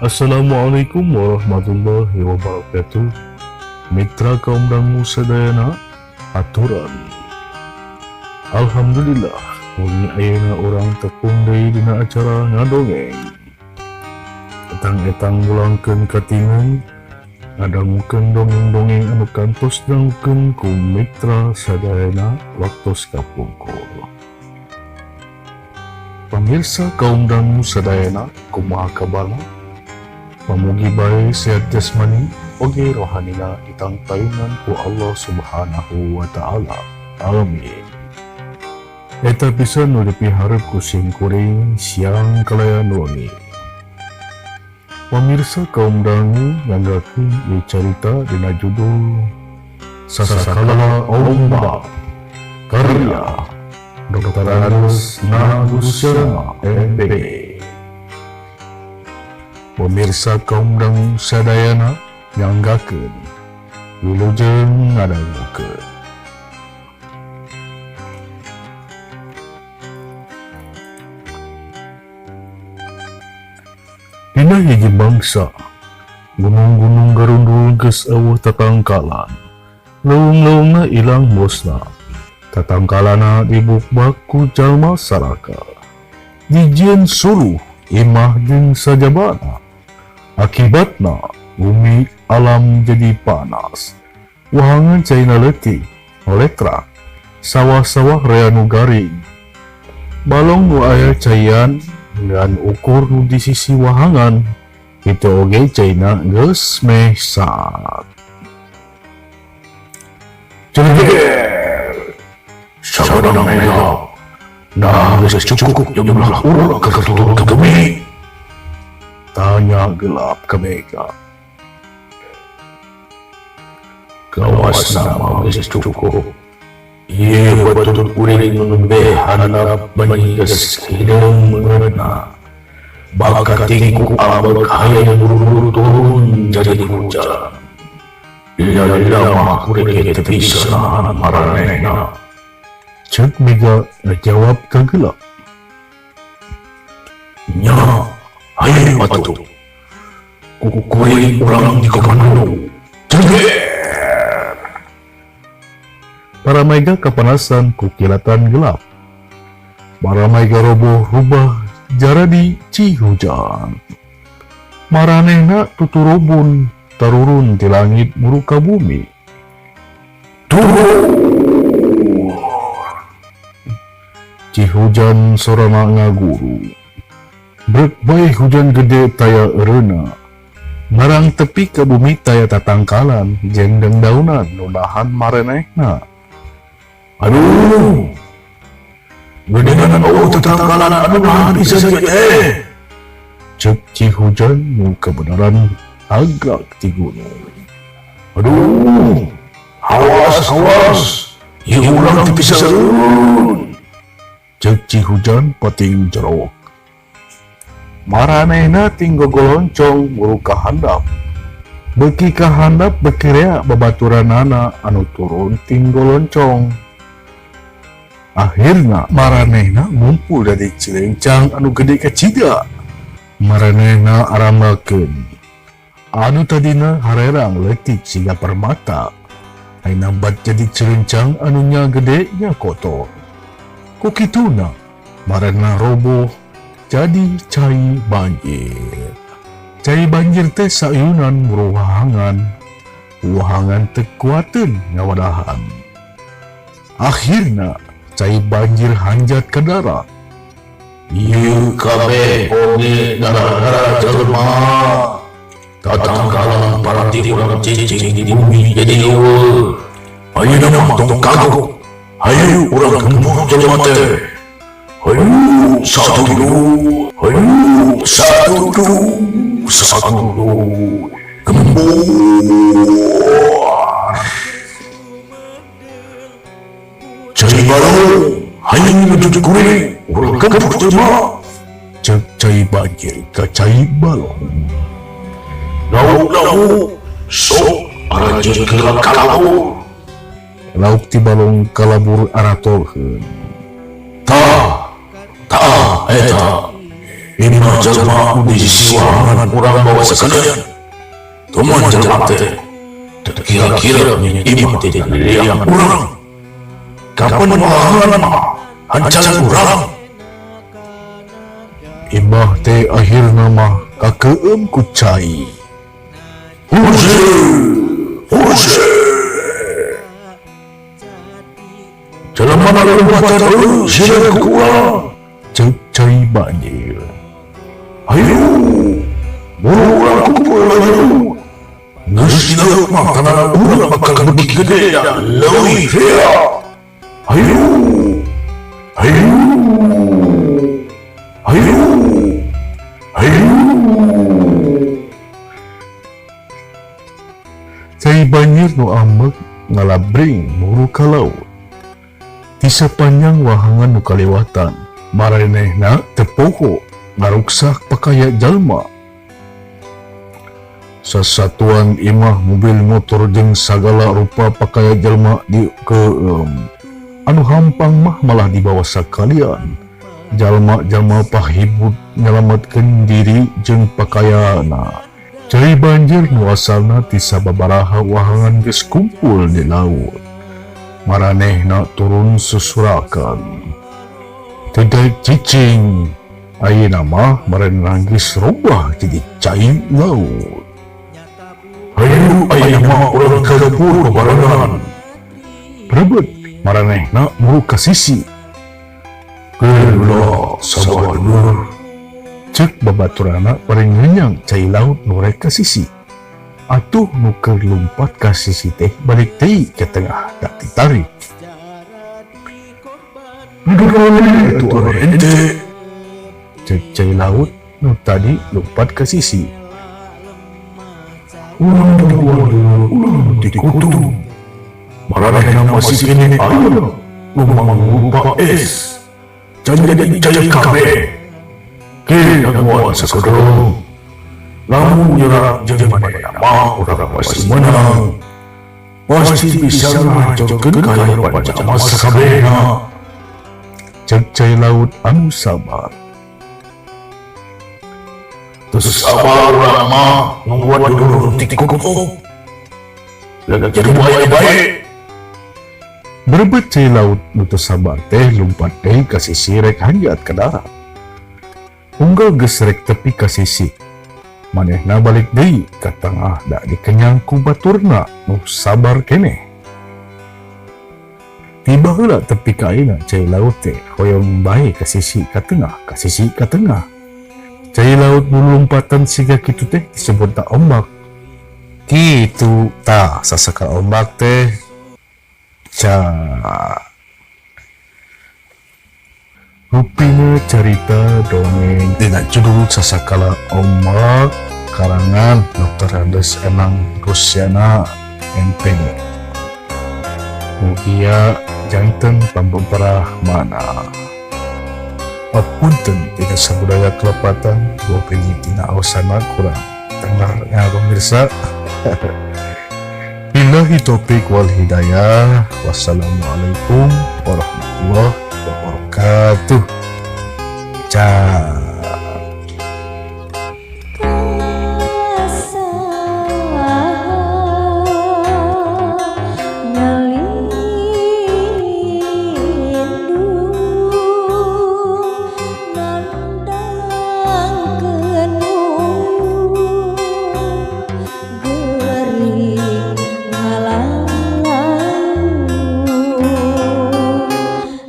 Assalamualaikum warahmatullahi wabarakatuh. Mitra kaum dangu sadayana, aturan. Alhamdulillah, wengi ayeuna urang tepung deui dina acara ngadongeng. Etang-etang mulangkeun katineng, ngadangukeun dongeng-dongeng anu kantos dangukeun ku mitra sadayana waktos kapungkur. Pamirsa kaum dangu sadayana, kumaha kabarna? Pamugi bae sehat jasmani oge rohanina ditangtayungan ku Allah Subhanahu wa taala. Amin. Eta pisan nu dipiharep ku sim kuring siang kalayan wengi. Pamirsa kaum dangu, nyanggakeun ieu carita dina judul Sasakala Ombak, karya Dr. Andes Nagusyama MPD. Pemirsa kaum dangu sadayana, nyanggakeun, wilujeng ngadangukeun. Dina hiji bangsa, gunung-gunung garundul geus euweuh tatangkalan. Leuweung-leuweungna ilang bosna. Tatangkalana dibukbak ku jalma saraka. Dijieun suluh imah jeung sajabana. Akibatna bumi alam jadi panas. Wahangan caina leutik, ngoletrak. Sawah-sawah rea nu garing. Balong nu aya caian ngan ukur nu di sisi wahangan. Kitu oge caina geus meh sak. Ceger. Sabada mega. Nah, geus cukup jumlah urang keur turun ke bumi? Tanya gelap ke Mega. Kawasna mah geus cukup. Ieu batur kuring nu nembe handap banyi geus hideung meungeutna. Bakat tingku ambek hayang buru-buru turun jadi hujan. Lila-lila mah kuring ge teu bisa nahan maranehna. Cek Mega ngajawab ka gelap. Nya, hayu atuh. Ku kuring urang di komando. Ceger. Para mega kapanasan ku kilatan gelap. Para mega roboh rubah jaradi cihujan. Maranehna tuturubun tarurun ti langit muru ka bumi. Turun. Cihujan sorana ngaguru. Brek bae hujan gede taya eureuna. Marang tepi ka bumi taya tatangkalan jeung dangdaunan nu nahan maranehna. Aduh. Gedenan euweuh tatangkalan anu nahan bisa teh. Cek cihujan nu kebenaran agak ti gunung. Aduh. Awas, awas. Ieu urang teu bisa eureun. Cek cihujan pating jerok. Maranehna ting gogoloncong muru ka handap. Beuki ka handap beuki rea babaturanana anu turun ting goloncong. Akhirna maranehna ngumpul dari cilencang anu gede kacida. Maranehna arambakeun. Anu tadina harerang leutik siga permata. Ayeuna bat jadi cilencang anu nya gede nya kotor. Ku kituna maranehna roboh jadi cai banjir. Cai banjir teh sayunan muru wahangan. Wahangan teu kuateun ngawadahan. Akhirna cai banjir hanjat ka darat. Ieu kabeh oge gara-gara jelema. Tatangkalan paranti urang cicing di bumi jadi euweuh. Ayeuna mah tong kagok. Hayu urang gembur jelema teh. Hayu satu dua, hayu satu dua, satu dua, gembur. Cai balong, hayu nuju kuring, urang gembur jelema. Cek cai banjir ka cai balong. Lauk-lauk, sok aranjeun heula kalabur. Lauk ti balong kalabur aratolheun. Tah, tah eta. Lima jelma di sisi wahangan urang bawa sekalian. Teman jelma teh kira-kira imah teh liang urang. Kapan wahangan mah hancalan urang. Imah teh akhirna mah kakeum ku cai. Huje, huje. Jelema lompatan euy sieun ku urang. Ceuk cai banjir. Hayu, buru urang kumpul hayu. Geus dilaut mah tanah urang bakal beuki gede da leuwih rea. Hayu, hayu, hayu, hayu. Cai banjir nu ambek ngalabring muru ka laut. Ti sapanjang wahangan nu kaliwatan, maranehna teu poho ngaruksak pakaya jalma. Sasatuan imah, mobil, motor jeung sagala rupa pakaya jalma dikeum. Anu hampang mah malah dibawa sakalian. Jalma-jalma pahibut nyalametkeun diri jeung pakayana. Cai banjir nu asalna ti sababaraha wahangan geus kumpul di laut. Maranehna turun susurakan. Teu daek cicing. Ayeuna mah maranehna geus robah jadi cai laut. Hayu ayeuna mah urang ka dapur babarengan. Rebet maranehna muru ka sisi. Geula sabar dulur. Ceuk babaturana bari ngenyang cai laut nu rek ka sisi. Atuh nu keur lumpat ka sisi teh balik deui ka tengah da ditarik. Itu ente. Ceuk cai laut nu tadi lumpat ka sisi. Ulah dulur, ulah dikutung. Maranehna masih keneh aya nu mangrupa es. Can jadi cai kabeh. Ke gangguan sakedeng. Lamun nyerang jeung manehna mah urang pasti menang. Pasti bisa ngahancurkeun kahirupan jalma sakabehna. Ceuk cai laut anu sabar. Teu sabar urang mah nungguan dulur ti kukuh. Jadi buaya bae. Berebet cai laut nu teu sabar teh lumpat deui ka sisi rek hanjat ka darat. Unggal geus rek tepi ka sisi, manehna balik deui ka tengah da dikenyang ku baturna nu sabar keneh. Tiba heula tepi ka ayeuna cai laut teh hoyong bae ka sisi ka tengah, ka sisi ka tengah. Cai laut nu lumpatan siga kitu teh disebutna ombak. Kitu tah sasaka ombak teh. Ca. Rupina carita dongeng dina judul Sasakala Ombak karangan Dr. Andes Enang Rusyana MPD. Mugia janten pambeberah mana. Papunten tina sabudaya kelepatan bopini tina ausana kurang tengahnya pemirsa. Billahi taufiq wal hidayah. Wassalamualaikum warahmatullahi wabarakatuh. Ciao.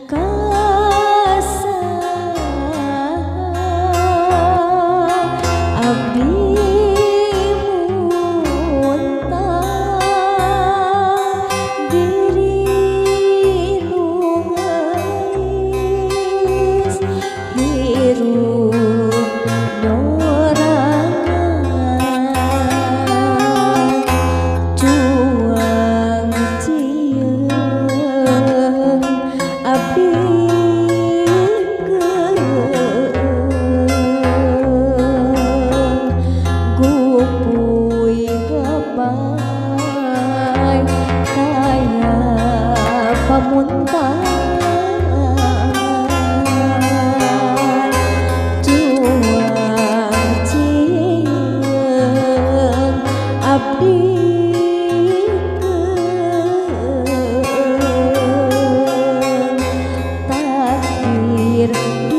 Kasah. Hadir.